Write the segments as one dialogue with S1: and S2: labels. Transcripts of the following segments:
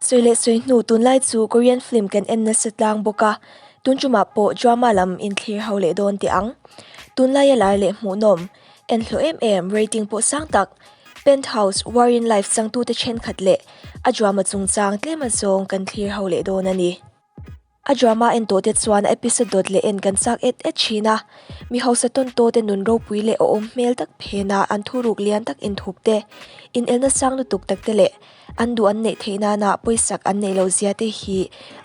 S1: Sawi leh sawi hnu tunlai chu Korean film kan en nasa tlang bawk a, tun tumah pawh drama lam inthlir ho leh dawn teh ang. Tunlaia lar leh hmuhnawm, en hlawh em em, rating pawh sang tak, Penthouse, Warrior Life changtute thenkhat leh a drama chungchang tlem azawng kan thlir ho leh dawn a ni. A drama en tawh te chuan a episode dawt leh en kan chak et et thin a, mi hausa tawn taw te nun ropui leh awhawm hmel tak phena an thuruk lian tak inthup te, inelna sang lutuk tak te leh an duh an neih theih nana pawisak an neih loh zia te hi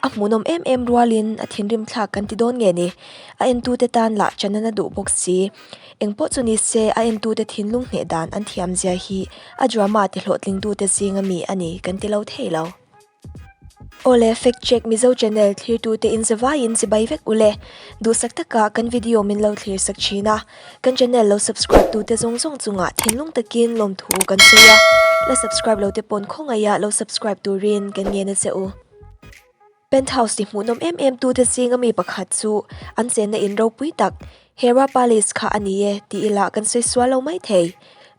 S1: a hmuhnawm em em rualin a thinrim thlak kan ti dawn nge ni? A entute tan lah chanana duh bawk si. Engpawh chu ni se a entute thinlung hneh dan an thiam zia hi a drama ti hlawhtlingtute zinga mi a ni kan ti lo thei lo. Awle Fact Check Mizo Channel thlirtute in zavaiin chibai vek ule. Duhsak taka kan video min lo thlir sak thin a, kan channel lo subscribe tute zawng zawng chungah thinlung takin lawmthu kan sawi a, la subscribe lo te pawn khawngaih a lo subscribe turin kan ngen a che u. Penthouse ti hmuhnawm em em tute zinga mi pakhat chu an chenna in ropui tak Hera Palace kha a ni e ti ila kan sawi sual lo mai thei.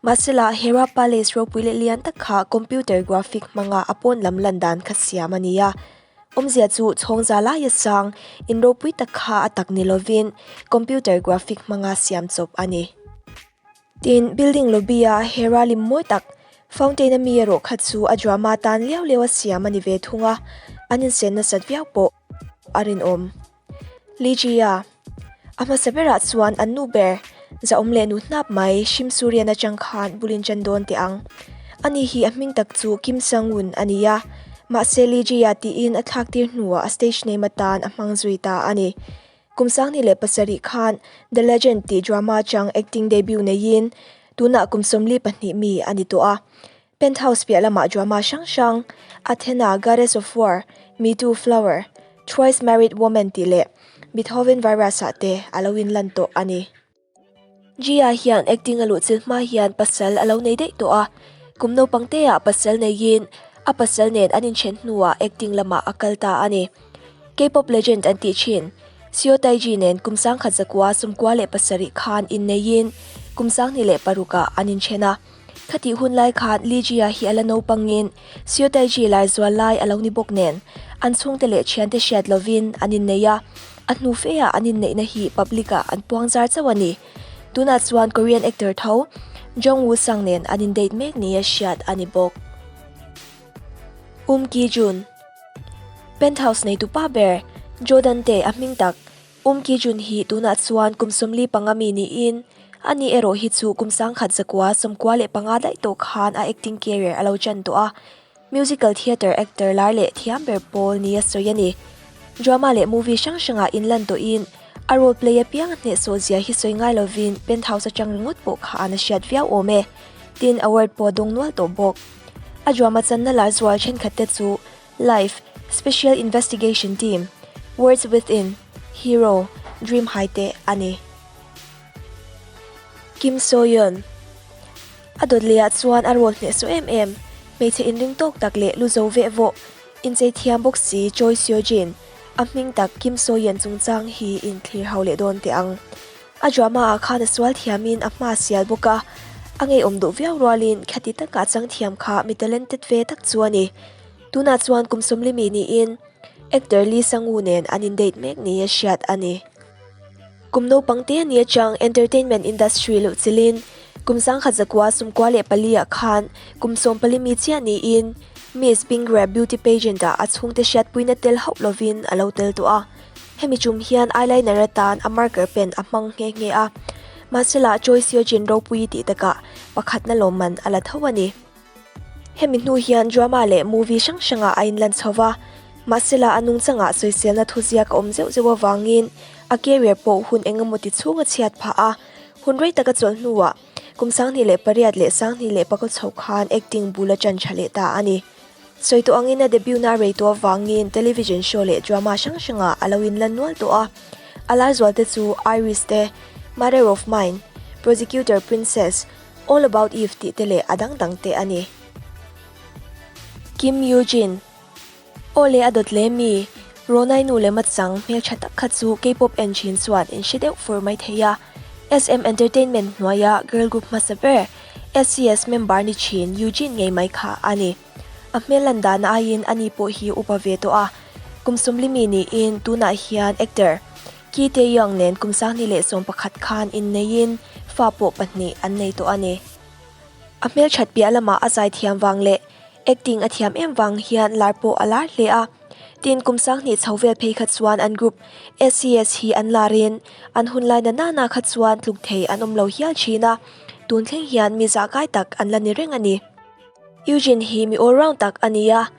S1: Mahsela Hera Palace ropui leh lian tak kha computer graphic hmanga a pawn lam lan dan kha siam a ni a. Awmzia chu chhawng za laia sang in ropui tak kha a tak ni lovin computer graphic hmanga siam chawp a ni. Tin, building lobby-a Hera lim mawi tak, fountain a mi erawh kha chu a drama tan liau liau a siam a ni ve thung a, an insen nasat viau pawh a rinawm. Ligia, A hmasa berah chuan an nu ber, zahawm leh nu hnap mai Shim Surian atang khan bulin ṭan dawn teh ang. Ani hi a hming tak chu Kim Sang-un a ni a, mahse Ligia tiin a thlak tir hnuah a stage name atan a hmang zui ta a ni. Kum 2007 khan The Legend tih drama atang acting debut neiin tunah kum 42 mi a ni tawh a. Penthouse piah lamah drama hrang hrang, Athena, Goddess of War, Me Too Flower, Twice Married Woman tih leh Beethoven Virus ah te a lo inlan tawh a ni. Gia hian acting a luhchilh hma hian pasal a lo nei daih tawh a, kum naupang te ah pasal neiin a pasal nen an inthen hnuah acting lamah a kal ta a ni. K-pop legend an tih thin, Seo Taiji nen kum 1997 khan inneiin kum 2006 ah an inthen a. Khatih hun lai khan Li Jia hi a la naupangin Seo Taiji lai zual lai a lo ni bawk nen, an chhungte leh thiante hriat lovin an innei a, a hnu feah an inneihna hi public ah an puang zar chauh a ni. Tunah chuan Korean actor tho Jung Woo Sung nen an indate mek nia hriat a ni bawk. Um Ki Jun Penthouse neitu pa ber Jordan te a hming tak Um Ki Jun hi tunah chuan kum 45 mi niin, ani erawh hi chu kum 1995 daih tawh khan a acting career a lo chan tawh a, musical theatre actor lar leh thiam ber pawl nia sawi a ni. Drama leh movie hrang hrangah inlan tawhin a role play apiang a hnehsawh zia hi sawi ngai lovin Penthouse atang ringawt pawh khan a hriat viau awm e. Tin, award pawh a dawng nual tawh bawk. A drama channa lar zual thenkhat te chu Life, Special Investigation Team, Words Within, Hero, Dream High te a ni. Kim Soo-yeon, A dawt lehah chuan a role hnehsawh em em, hmeichhe inring tawk tak leh lu zo veh vawh, inchei thiam bawk si Choi Seo-jin, a hming tak Kim Soo-yeon chungchang hi inthlir ho leh dawn teh ang. A drama ah khan a sual thiamin a hma sial bawk a, a ngeiawm duh viau rualin khati taka chang thiam kha mi talented ve tak chu a ni. Tunah chuan kum 40 mi niin actor Lee Sang-woo nen an indate mek nia hriat a ni. Kum naupang te ania chang entertainment industry luh chilin kum 1994 ah khan kum 14 mi chiah niin Miss Pingrap Beauty Pageant ah a chhungte hriatpuina tel hauh lovin a lo tel tawh a. Hemi chum hian eyeliner atan a marker pen a hmang nghe nghe a. Mahsela Choi Seo-jin ropui tih takah pakhatna lawmman a la tho a ni. Hemi hnu hian drama leh movie hrang hrangah a inlan chho va, mahsela a nungchangah sawiselna thuziak a awm zeuh zeuh avangin a career pawh hun eng emaw ti chhung a chhiat phah a. Hun rei taka chawlh hnuah kum 2008 leh 2009 chho khan acting bul a ṭan ṭha leh ta a ni. Sawi tawh angin a debut na rei tawh avangin television show leh drama hrang hrangah a lo inlan nual tawh a. A lar zual te chu Iris te, Mother of Mine, Prosecutor Princess, All About Eve tih te leh a dang dang te a ni. Kim Yoo Jin, Aw le a dawt le mi, Ronai nu leh machang hmeltha tak kha chu K-pop en thin chuan in hre deuh fur mai thei a. SM Entertainment hnuaia girl group hmasa ber SES member ni thin Yoo Jin ngei mai kha a ni. A hmel lan dan aiin ani pawh hi upa ve tawh a, kum 40 mi niin tunah hian actor Ki Tae-young nen kum 2011 khan inneiin fa pawh pahnih an nei tawh a ni. A hmelthat piah lamah a zaithiam vang leh acting a thiam em vang hian lar pawh a lar hle a. Tin, kum 2000 chho vel phei kha chuan an group SES hi an larin an hunlai na nana kha chuan tluk thei an awm lo hial thin a, tun thleng hian mi zahkai tak an la ni reng a ni. Eugene hi mi all round tak a ni a,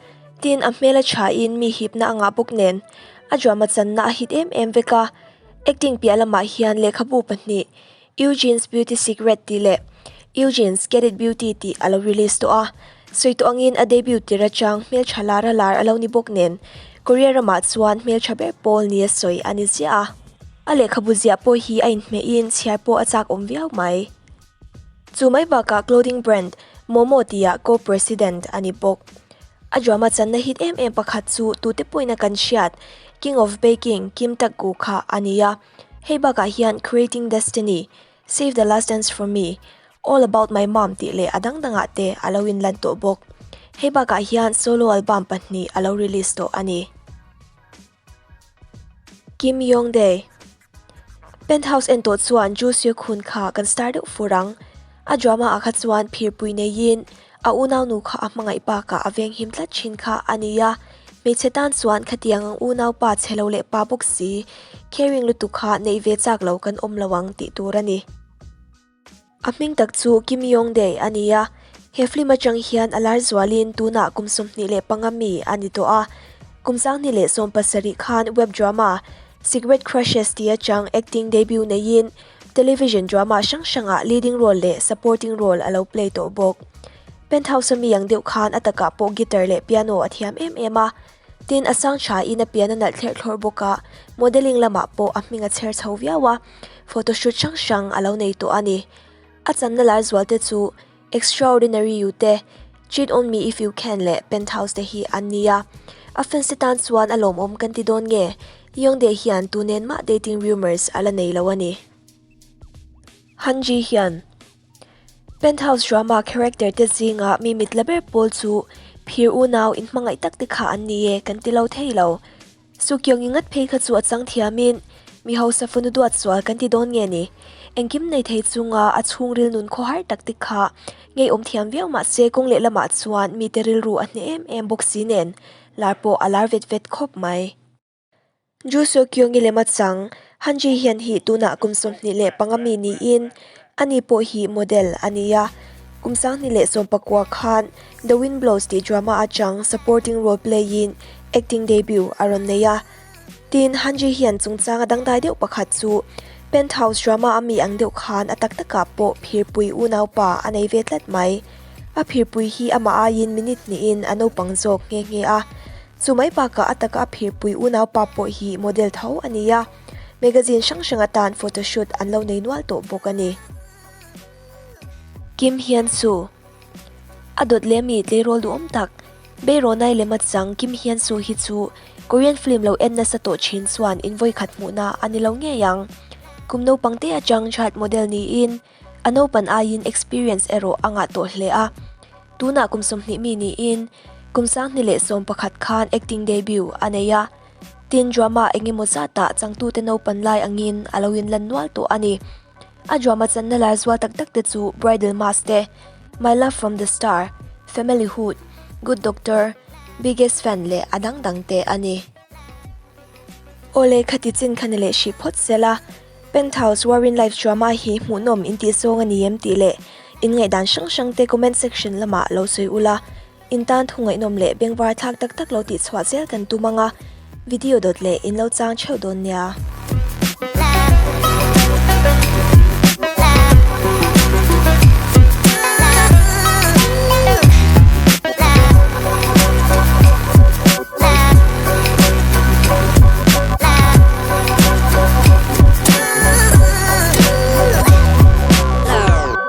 S1: tin a hmel a tha in mi hipna a ngah bawk nen a drama channa a hit em em vek a, acting piah lamah hian lehkhabu pahnih Eugene's Beauty Secret tih leh Eugene's Get It Beauty tih a lo release tawh a, sawi tawh angin a debut tir atang hmeltha lar a lar a lo ni bawk nen Korea ramah chuan hmeltha ber pawl nia sawi a ni ziah a, a lehkhabu ziah pawh hi a inhmehin chhiar pawh a chak awm viau mai. Chu mai bakah clothing brand Momo tia co-president a ni bawk. A drama channa hit em em pakhat chu tute pawhin a kan hriat King of Baking Kim Tak-gu kha a ni a. Hei bakah hian Creating Destiny, Save the Last Dance for Me, All About My Mom tih leh a dang dangah te a lo inlan tawh bawk. Hei bakah hian solo album pahnih a lo release tawh a ni. Kim Yong Dae. Penthouse en tawh chuan Joo Seok Hun kha kan star deuh fur ang. A drama ah kha chuan phirpui neiin a unaunu kha a hmangaih bakah a venghim tlat thin kha a ni a. Hmeichhe tan chuan khatiang ang unaupa chhe lo leh pa bawk si, caring lutuk kha neih ve chak lo kan awm lo ang tih tur a ni. A hming tak chu Kim Yong Dae a ni a, he film atang hian a lar zualin tunah kum 25 mi a ni tawh a. Kum 2017 khan web drama Secret Crushes tih atang acting debut neiin television drama hrang hrangah leading role leh supporting role a lo play tawh bawk. Penthouse a mi ang deuh khan a takah pawh guitar leh piano a thiam em em a, tin a sang thain a pian a nalh thlerh thlawrh bawk a, modelling lamah pawh a hming a chher chho viau a. Photoshoot hrang hrang a lo nei tawh a ni. A channa lar zual te chu Extraordinary You te, Cheat On Me If You Can leh Penthouse te hi an ni a. A fans te tan chuan a lawmawm kan ti dawn nge? Yongdae hian tu nen mah dating rumours a la nei lo a ni. Han Ji hian Penthouse drama character te zinga mi mit la ber pawl chu phir unau inhmangaih tak te kha an ni e kan ti lo thei lo. Sukyong i ngat phei kha chu a chang thiamin mi hausa fanu duat sual kan ti dawn nge ni? Engkim nei thei chunga a chhungril nun khawhar tak te kha ngeiawm thiam viau mah se kawng leh lamah chuan mite rilru a hneh em em bawk si nen lar pawh a lar vet vet khawp mai. Ju Sukyong i lem a chang Han Ji Hyun hi tunah kum 25 mi niin ani pawh hi model a ni a. Kum 2019 khan The Wind Blows tih drama atang supporting role play-in acting debut a rawn nei a. Tin, Han Ji hian chungchang a dangdai deuh pakhat chu Penthouse drama a mi ang deuh khan a tak takah pawh phirpui unaupa a nei ve tlat mai. A phirpui hi amah aiin minute hnihin a naupang zawk nghe nghe a. Chu mai bakah a taka a phirpui unaupa pawh hi model tho a ni a. Magazine hrang hrang atan photoshoot an lo nei nual tawh bawk a ni. Kim Hyun Soo. A dawt leh mi tleirawl duhawm tak, Beirawnai lem a chang Kim Hyun Soo hi chu Korean film lo en nasa tawh thin chuan in vawikhat hmuhna a ni lo ngei ang. Kum naupang te atang child model niin a naupan aiin experience erawh a ngah tawh hle a. Tunah kum 20 mi niin kum 2011 khan acting debut a nei a. Tin drama engemaw zatah changtute naupan lai angin a lo inlan nual tawh a ni. A drama channa lar zual tak tak te chu Bridal Mask te, My Love From The Star, Family Hood, Good Doctor, Biggest Fan leh a dang dang te a ni. Awle khati chin kha ni leh hrih phawt sela, Penthouse Warren Life drama hi hmuhnawm intih zawng a ni em tih leh inngaihdan hrang hrang te comment section lamah lo sawi ula, In tan thu ngaihnawm leh bengvar thlak tak tak lo tih chhuah zel kan tum ang a, video dawt leh in lo chang theuh dawn nia.